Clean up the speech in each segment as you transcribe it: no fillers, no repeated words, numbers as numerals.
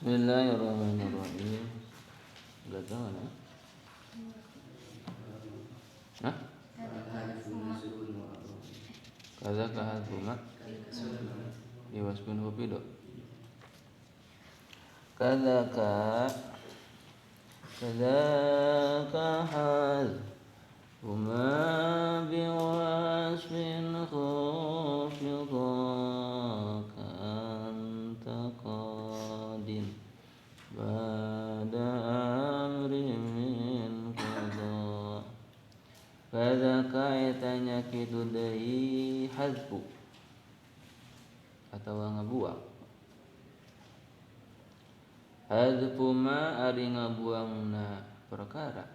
Bismillahirrahmanirrahim. Enggak tahu mana? Hah? Kaza kahadhuma Iwasbun hubido. Kadzaka kadzaka hadhuma biwasbin khufidha kantaqadin ba'da amrin min qada. Kadzaka etanya kitu deui hadfu atawa ngabuang. Hadfu ma ari ngabuangna perkara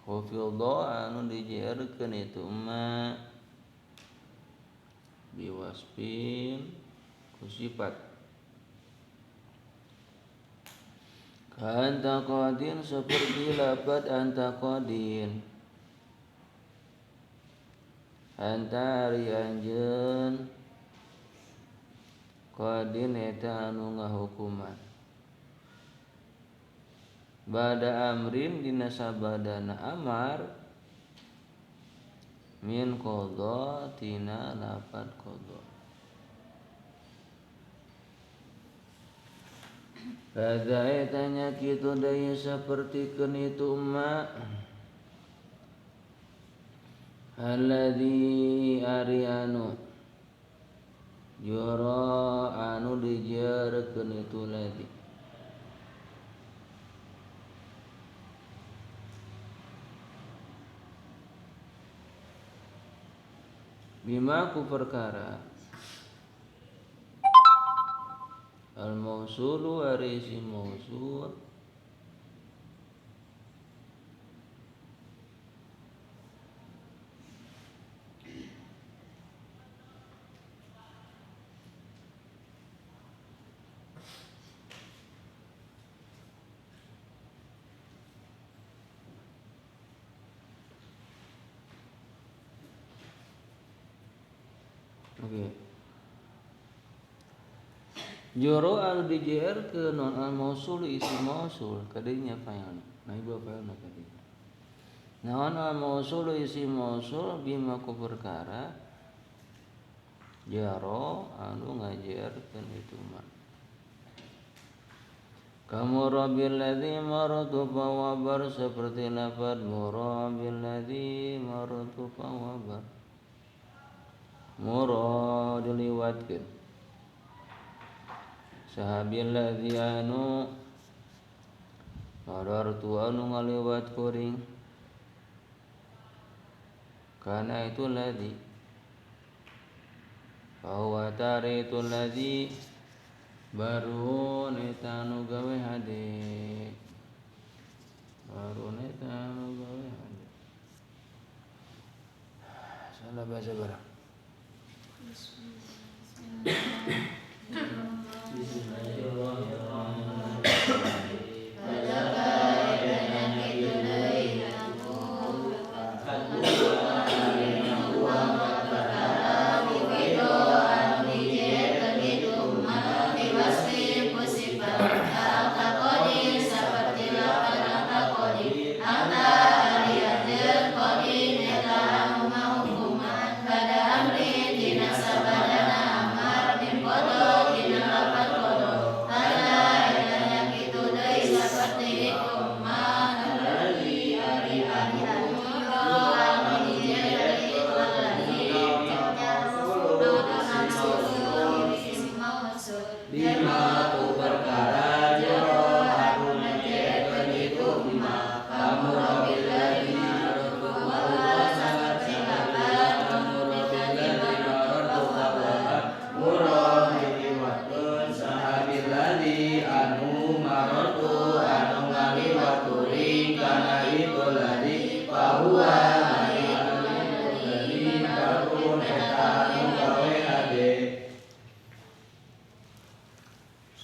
khufidha anu dijerkeun itu ma biwasfin ku sifat kantaqadin seperti lapat antaqadin antari anjeun qadin eta anu ngahukuman bada amrin dina sabadana amar min qadha tina lapat qadha. Kada etanya kitu deui sapertikeun itu ma alladzi ari anu jara anu dijarkeun itu ladzi bima ku perkara al mausulu ari si mausul oke. Joro anu dijer ke non al mausul isi mausul kadinya fa'ilna. Nah ibu fa'ilna kadinya. Naon al mausul isi mausul bima ku perkara jaro anu ngajerkeun itu mah. Kamurabil ladzi maratu fawabar seperti lafaz murabil ladzi maratu fawabar. Murad diliwatkeun sahabil ladzi anu marartu anu ngaliwat kuring kana itu ladzi bahwa tari itu ladzi barun eta anu gawe hade barun eta anu gawe hade. Salah baca barang. Bismillahirrahmanirrahim.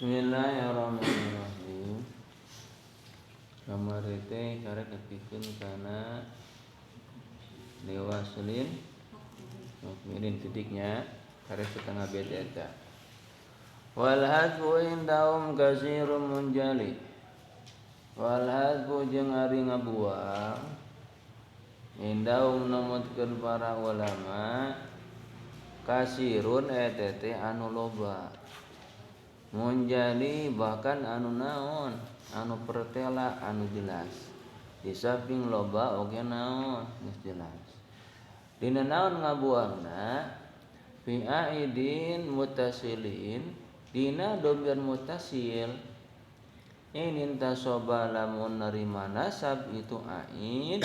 Bismillahirrahmanirrahim. Kamari teh karek nepikeun kana dewaslin mukminin titiknya karek setengah bait eta. Wal hadfu indahum kasirun munjali. Wal hadfu jeung ari ngabuang indahum numutkeun para ulama kasirun eta teh anu loba. Munjali bahkan anu naon, anu pertela anu jelas. Di samping loba oge naon geus jelas. Dina naon ngabuangna fi aidin mutasilin, dina domir mutasil inin tasoba lamun nerima nasab itu aid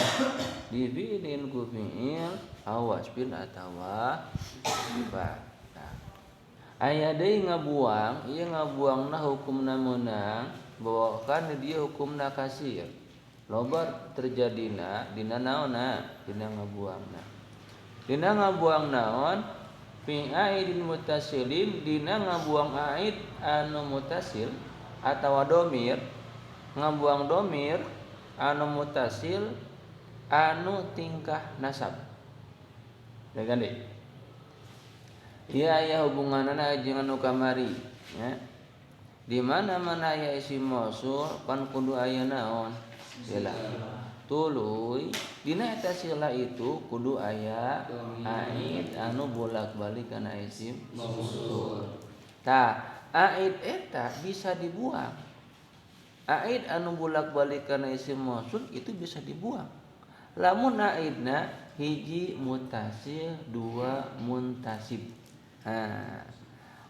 di fi'lin ku fi'il awas bin atawa sifat. Nah, aya deui ngabuang, ieu ngabuangna hukumna meunang bahwa kan dia hukumna kasir. Loba terjadina dina naonna dina ngabuangna. Dina ngabuang naon fi aidin mutasilin, dina ngabuang aid anu mutasil atawa domir, ngabuang domir anu mutasil anu tingkah nasab. Dengan deui. Ieu aya hubunganana jeung anu kamari ya. Di mana-mana aya isim mausul pan kudu aya naon? Silah. Tuluy dina eta sila itu kudu aya aid anu bolak-balik kana isim mausul. Tah, aid eta bisa dibuang. Aid anu bolak-balik kana isim mausul itu bisa dibuang. Lamun aidna hiji mutasil, dua muntasib. Nah,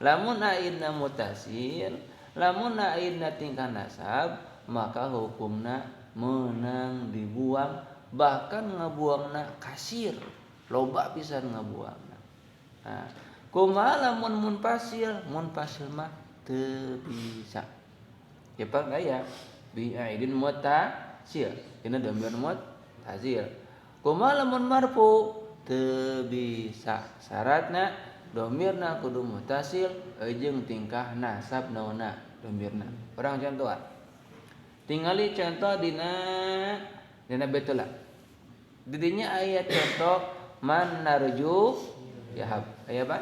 lamun aidna mutasil, lamun aidna tingkah nasab, maka hukumna menang dibuang, bahkan ngabuangna kasir, loba pisan ngabuangna. Nah, kumaha lamun munfasil? Munfasil mah teu bisa. Ya pan aya bi aidin mutasil, dina domir mutasil. Kumaha lamun marfu? Teu bisa. Syaratna domirna kudu mutasil jeung tingkah nasab naonna domirna. Urang contohan. Tingali contoh dina betula. Didinya aya contoh man narju yahab. Aya apa?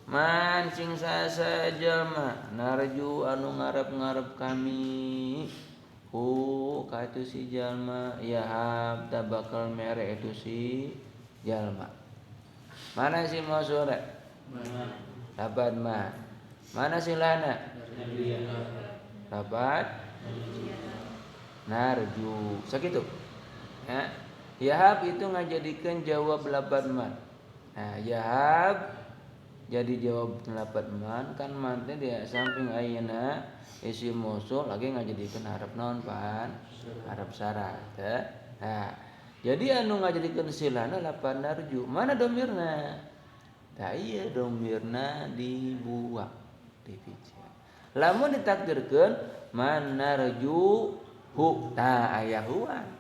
Man sing sasa jalma narju anu ngarep-ngarep kami. Hu ka itu si jalma yahab ta bakal mere itu si jalma. Mana si mausula? Mana? Dapat ma. Mana silana? Dapat narju. Sakitu. Ya. Yahab itu ngajadikeun jawab lapan man. Nah, yahab jadi jawab lapan man kan man teh di samping ayeuna isim mausul lagi ngajadikeun harap naon pan? Harap syarat, ya. Nah, jadi anu ngajadikeun silana lapan narju. Mana domirna? Tah ieu domirna dibuang, dipijak. Lamun ditakdirkeun man narju hu, tah aya huan.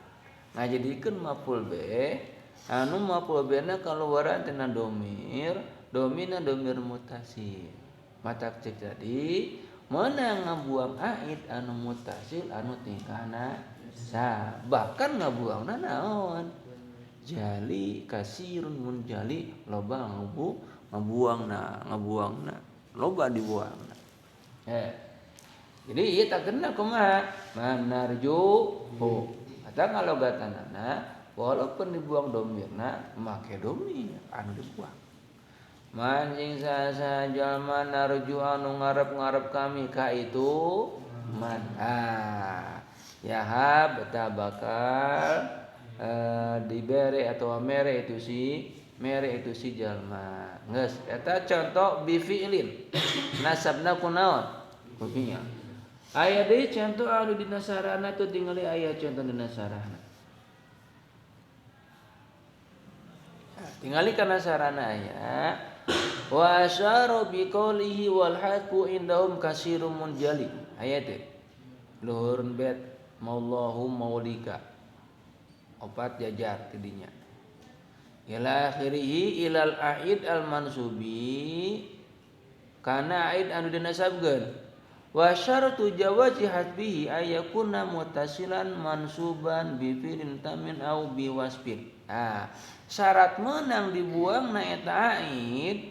Ngajadikeun maf'ul bih, anu maf'ul bihna kaluaran tina domir, domina domir mutasil. Matak cek tadi meunang ngabuang aid anu mutasil anu tingkahna sa, bahkan ngabuangna naon? Jali kasirun munjali, loba ngabuangna, ngabuangna, loba dibuangna. Jadi ieu takdirna kumaha? Manarju hu. Atau kalau gatanana walaupun dibuang domirna make domir anu dibuang. Mancing sasa jalma narju anu ngarep-ngarep kami ka itu man. Ah, yahab ta bakal dibere atau mere itu si jalma. Geus eta contoh bi fi'lin. Nasabna kunaon? Ku fi'il. Aya deui contoh anu dina sarana tuh tingali aya contoh dina sarana. Tingali kana sarana aya wa asyara bi qawlihi wal haqqu indahum kasirun munjali. Aya teh luhurun bet maullahu maulika. Opat jajar tidinya. Ila akhirih ilal aid al mansubi kana aid anu dinasabkeun. Wa syaratu jawazi hadbihi ayakuna mutasilan mansuban bi fi'lin tamin au bi wasfin. Nah, syarat menang dibuang na eta aid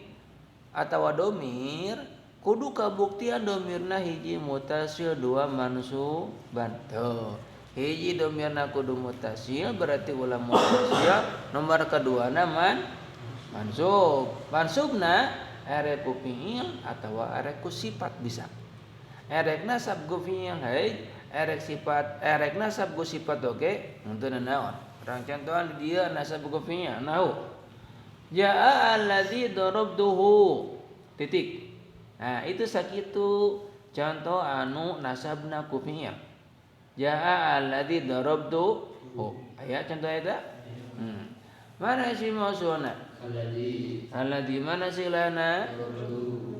atawa domir Kudu kabuktian domirna hiji mutasil, dua mansuban. Tuh, hiji domirna kudu mutasil, berarti ulah mutasil. Nomor kedua man mansub. Mansubna erek ku fiil atau erek ku sifat bisa. Erek nasab ku fiil hei, erek sifat, erek nasab ku sifat oge henteu naon. Urang contohan dia nasab ku fiil nahu. Jaa alladzi darabtuhu titik. Nah, itu sakitu contoh anu nasabna ku fiil. Jaa alladzi darabtuhu. Aya contoh eta? Mana si mausuna? Alladzi. Alladzi mana silana?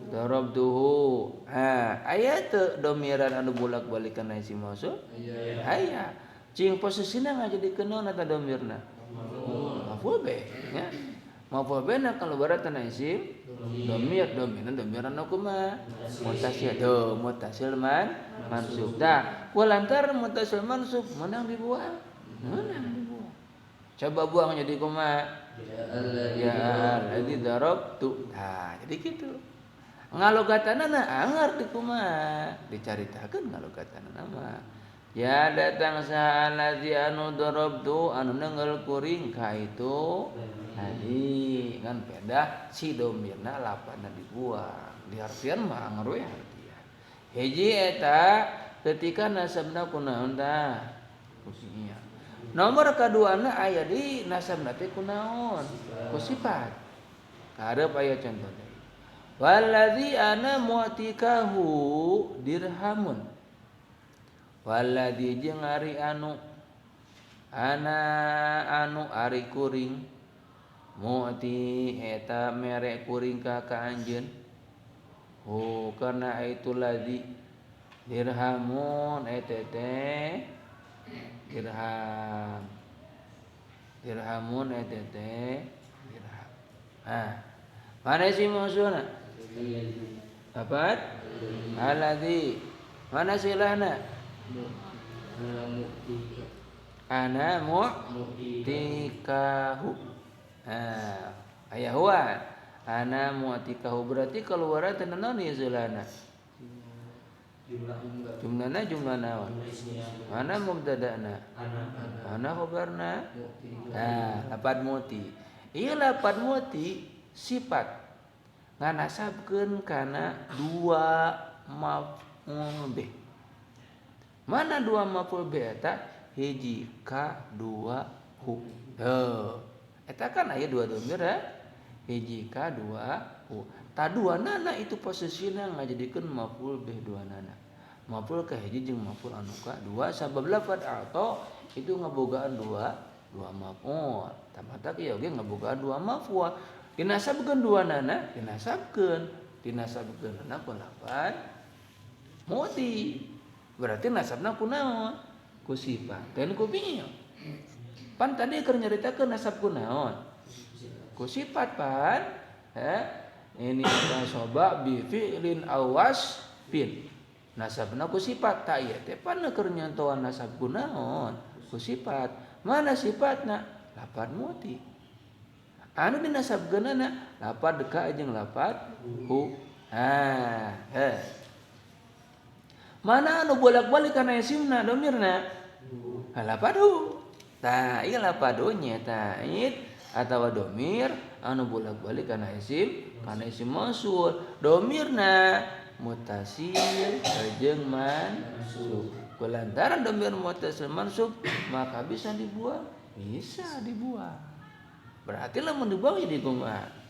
Darabtuhu. Ha, aya teu domiran anu bolak-balik kana si mausul? Aya. Aya. Cing posisina ngajadikeun naon eta domirna? Maf'ul bih, ya. Maf'ul bih na kalau barat isim domir, domirna domiran anu kumaha? Mutasil. Tuh, mutasil man mansub. Dah, kulantaran mutasil mansub menang dibuang. Menang dibuang. Coba buang jadi kumaha? Ya alladzi darabtu. Nah, jadi gitu. Ngalogatanana anger di kumaha? Dicaritakeun ngalogatanana mah. Ya datang saha alladzi anu darabtu anu nenggel kuring ka itu tadi kan beda si domirna lapana dibuang. Diartian mah anger we artian. Hiji eta ketika nasabna kunaon tah? Ku fiil. Nomor kaduana aya di nasabna teh kunaon? Ku sifat. Karep aya contoh deui. Wallazi ana mu'tikahu dirhamun. Wallazi jeung ari anu ana anu ari kuring mu'ti eta mere kuring ka ka anjeun. Oh, karena itu ladzi dirhamun eta teh dirham. Dirhamun eta teh dirham. Nah, mana sih maksudna? Dapat? Alladzi. Mana silahna? Ana mu'tikahu. Nah, aya huwa. Ana mu'tikahu berarti keluar teh naon ieu silahna? Jumlahna jumlah naon? Mana mubtada'na? Mana khabarna? Nah, lapad mu'ti. Ieu lapad mu'ti sifat nganasabkeun kana dua maf'ul bih. Mana dua maf'ul bih eta? Hiji ka dua hu. Heuh. Eta kan aya dua domir ya. Hiji ka dua hu. Ta dua nana itu posisina ngajadikeun maf'ul bih dua nana. Maf'ul ka hiji jeung maf'ul anu ka dua sabab lafad atau itu ngabogaan dua dua maf'ul. Tamatak ieu oge ngabogaan dua maf'ul. Dinasabkeun dua nana, dinasabkeun, dinasabkeun nana ku lafad mu'ti. Berarti nasabna ku naon? Ku sifat dan ku fi'il. Pan tadi keur nyaritakeun nasab ku naon? Ku sifat pan. He? Ini tasoba bi fi'lin aw wasfin. Nasabna ku sifat ta ieu teh pan keur nyontohan nasab ku naon? Ku sifat. Mana sifatna? Lapad mu'ti. Anu dinasabkeunana lapad ka jeung lapad hu. Ah, he. Mana anu bolak-balik kana isimna domirna? Lapad hu. Tah, ieu lapad hu nya id atawa domir anu bolak-balik kana isim mausul. Domirna mutasil jeung mansub. Kulantaran domir mutasil mansub maka bisa dibuang, bisa dibuang. Berarti lamun dibuang jadi kumaha?